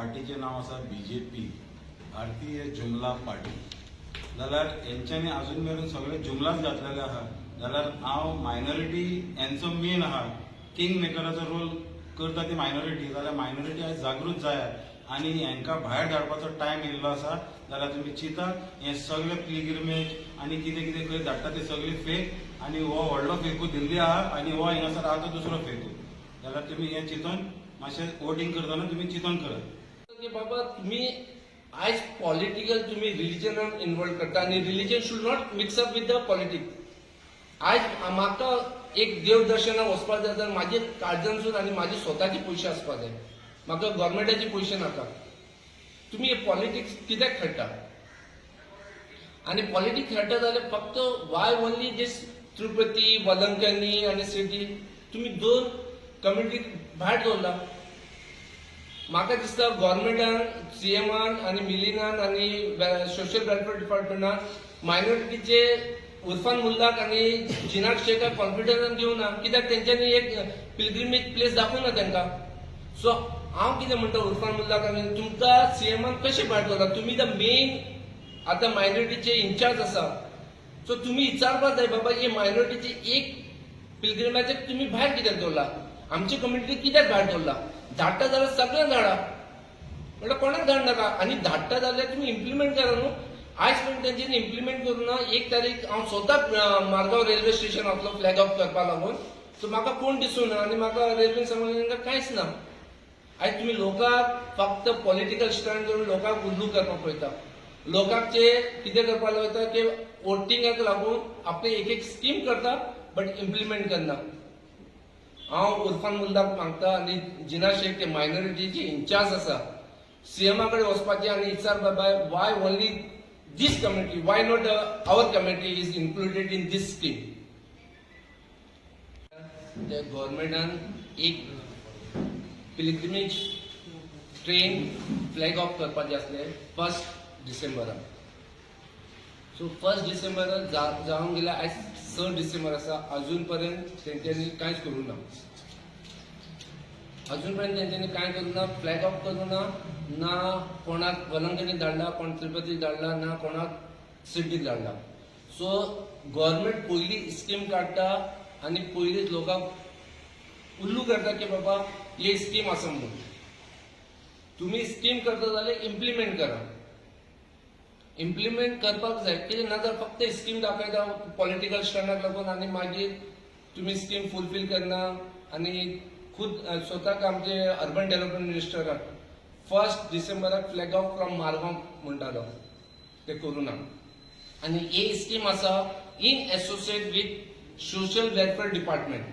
पार्टीचें नांव आसा बीजेपी, भारतीय जुमला पार्टी. जाल्यार हेंच्यांनी अजून मेरेन सगळे जुमलाच घातलेले आहा. जाल्यार हांव मायनॉरिटी हेंचो मेन आहा, किंग मेकराचो रोल करता ती मायनॉरिटी. जाल्यार मायनॉरिटी आयज जागृत जायात आनी हांकां भायर धाडपाचो टायम येयल्लो आसा. जाल्यार तुमी चिंता, हे सगळे पिलग्रिमेज आनी कितें कितें खंय धाडटा ते सगळे फेक आनी हो व्हडलो फेकू दिल्ली आहा आनी हो हिंगासर आहा तो दुसरो फेकू. जाल्यार तुमी हें चिंतून मातशें वोटींग करतना तुमी चिंतून करात. की बाबा, तुम्ही आयज पॉलिटिकल तुम्ही रिलिजनान इन्वॉल्व करता आनी religion should not mix up with the politics. आयज म्हाका एक देव दर्शनाक वचपाक जाय जाल्यार म्हाजे काळजानसून आनी म्हाजे स्वताचे पयशे आसपाक जाय. म्हाका गव्हर्मेंटाचे पयशे नाका. तुमी हे पॉलिटिक्स कित्याक खेळटा? आनी पॉलिटिक्स खेळटा जाल्यार फक्त वाय ओनली दीस तिरुपती, वलंकनी आनी सिटी? तुमी दोन कम्युनिटीक भायर दवरला. म्हाका दिसता गव्हर्मेंटान, सीएमान आनी मिलिनान आनी सोशल वेलफेअर डिपार्टमेंटान मायनॉरिटीचे उर्फान मुल्लाक आनी जिनाक शेखाक कॉन्फिडन्सान घेवना. कित्याक तेंच्यांनी एक पिलग्रिमेज प्लेस दाखोवना तांकां? सो हांव कितें म्हणटा, उर्फान मुल्लाक आनी तुमकां सीएमान कशें भायर दवरला? तुमी the main आतां मायनॉरिटीचे इन्चार्ज आसा. सो तुमी विचारपाक जाय, बाबा, हे मायनॉरिटीचे एक पिलग्रिमाचे तुमी भायर कित्याक दवरला? आमची कम्युनिटी कित्याक भायर दवरला? धाडटा जाल्यार सगळ्यांक धाडा, म्हणल्यार कोणाक धाडनाका. आनी धाडटा जाल्यार तुमी इम्प्लिमेंट करा न्हू. आयज पर्यंत तेंच्यांनी इम्प्लिमेंट करूं ना. 1 तारीख हांव स्वता मारगांव रेल्वे स्टेशन वतलो फ्लॅग ऑफ करपा लागून. सो म्हाका कोण दिसूं ना आनी म्हाका रेल्वेन सांगून कांयच ना. आयज तुमी लोकांक फक्त पॉलिटिकल स्टंट करून लोकांक उल्लू करपाक पळयता. लोकांक ते कितें करपाक वयता की वोटिंगाक लागून आपले एक एक स्कीम करता, बट इम्प्लिमेंट करना. हांव उर्फान मुल्लाक मागता आनी जिना शेख, ते मायनॉरिटीचे इन्चार्ज आसा, सीएमा कडेन वचपाचें आनी विचार, बाबा, why only this community, why not our community is included in this scheme? ते गव्हर्मेंटान एक पिलग्रिमेज ट्रेन फ्लॅग ऑफ करपाचें आसलें 1 डिसेंबराक. सो 1 डिसेंबर जावन गेल्या. आयज 6 डिसेंबर आसा. अजून पर्यंत तेंच्यांनी कांयच करूं ना. अजून पर्यंत तेंच्यांनी कांय करूं ना, फ्लॅग ऑफ करूं ना. ना कोणाक वलंकनी धाडला, कोण तिरुपती धाडला, ना कोणाक सिड्डीक धाडला. सो गव्हर्मेंट पयली स्कीम काडटा आनी पयलीच लोकांक उल्लू करता की बाबा, ही स्कीम आसा म्हणून. तुम्ही स्कीम करता जाल्यार इम्प्लिमेंट करा. इम्प्लिमेंट करपाक जाय. कितें ना जाल्यार फक्त स्कीम दाखयता पॉलिटिकल स्टंटाक लागून आनी मागीर तुमी स्कीम फुलफील करना. आनी खुद स्वताक आमचे अर्बन डेव्हलपमेंट मिनिस्टराक 1 डिसेंबराक फ्लॅग ऑफ फ्रॉम मारगांव म्हणटालो, ते करूं ना. आनी ही स्कीम आसा in associate with social welfare department,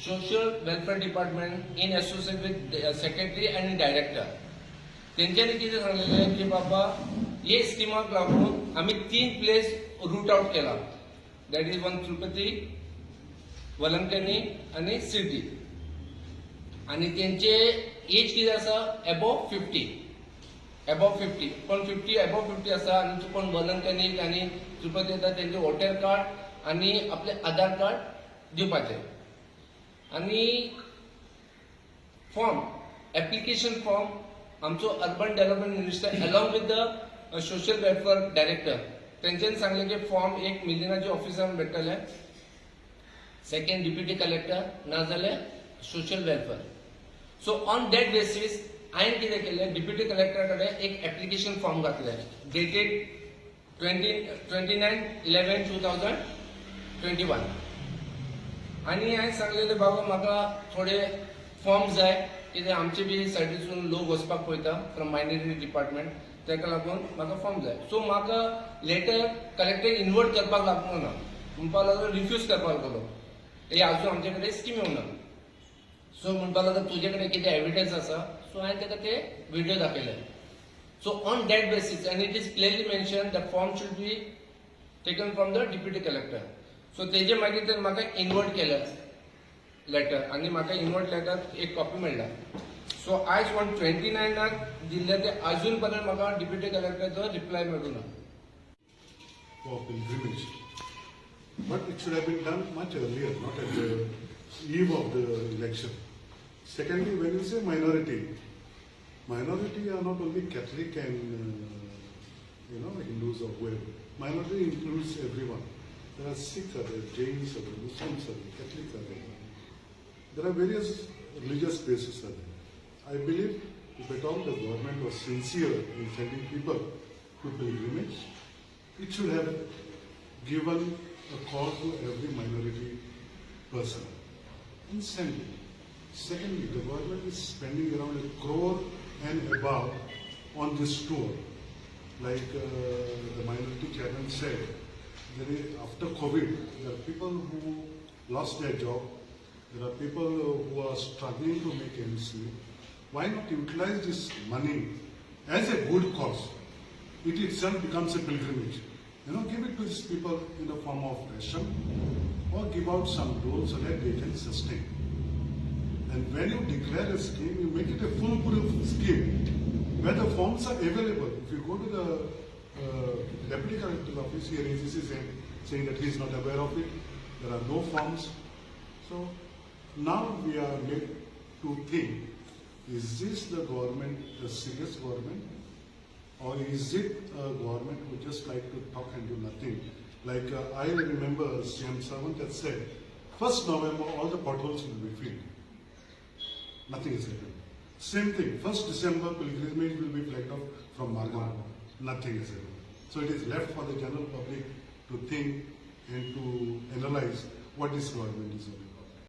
social welfare department in associate with secretary आनी डायरेक्टर. तेंच्यांनी कितें सांगलेलें की बाबा, हे स्किमाक लागून आमी तीन प्लेस रूट आउट केला, that is one Tirupati, Velankanni आनी सिटी. आनी तेंचे एज कितें आसा? Above 50, above 50. कोण 50, एबोव 50 आसा आनी कोण वलंकनीक आनी तिरुपती येता, तेंचे वोटर कार्ड आनी आपले आधार कार्ड दिवपाचे आनी फॉर्म, एप्लिकेशन फॉर्म आमचो urban development minister along with the social welfare director तेंच्यांनी सांगलें की फॉर्म एक मिलिनाच्या ऑफिसान भेटतले, सेकंड डिप्युटी कलेक्टर, नाजाल्यार social welfare. So on that basis हांवें कितें केलें, डिप्युटी कलेक्टरा कडेन एक एप्लिकेशन फॉर्म घातलें dated 29/11/2021. आनी हांवें सांगलेलें, बाबा, म्हाका थोडे फॉर्म जाय, कित्याक आमचे बी सायडीसून लोक वचपाक पळयता फ्रॉम मायनॉरिटी डिपार्टमेंट, ताका लागून म्हाका फॉर्म जाय. सो म्हाका लेटर कलेक्टर इन्वर्ट करपाक लागलो ना, म्हणपाक लागलो, रिफ्यूज करपाक लागलो, हे अजून आमचे कडेन स्कीम येवना. सो म्हणपाक लागलो, तुजे कडेन कितें एविडन्स आसा? सो हांवें ताका ते video दाखयले. So on that basis, and it is clearly mention the form should be taken from the deputy collector. So तेजे मागीर ते म्हाका इन्वर्ट केलें लेटर आनी म्हाका इन्वर्ट लेटर एक कॉपी मेळ्ळा. सो आयज वन 29नाक दिल्ले ते अजून पर्यंत म्हाका डिप्युटी कलेक्टरचो रिप्लाय मेळूं ना. For pilgrimage. But it should have been done much earlier, not at the eve of the election. Secondly, when you say minority, Minority are not only Catholic and Hindus or whoever. Minority includes everyone. There are Sikhs are there, Jains are there, Muslims are there, Catholics are there. There are various religious bases are there. I believe if at all the government was sincere in sending people to pilgrimage, it should have given a call to every minority person and send it. Secondly, the government is spending around a crore and above on this tour. Like the minority chairman said, there is, after COVID, there are people who lost their job, there are people who are struggling to make ends meet. Why not utilize this money as a good cause? It itself becomes a pilgrimage. Give it to these people in the form of ration or give out some loan so that they can sustain. And when you declare a scheme, you make it a foolproof scheme where the forms are available. If you go to the deputy collector's office, he raises his hand saying that he is not aware of it. There are no forms. So now we are made to think, is this the government, a serious government? Or is it a government who just like to talk and do nothing? Like I remember CM Sawant had said, 1st November all the potholes will be filled. Nothing has happened. Same thing, 1st December pilgrimage will be flagged off from Margao. Nothing has happened. So it is left for the general public to think and to analyze what this government is all about.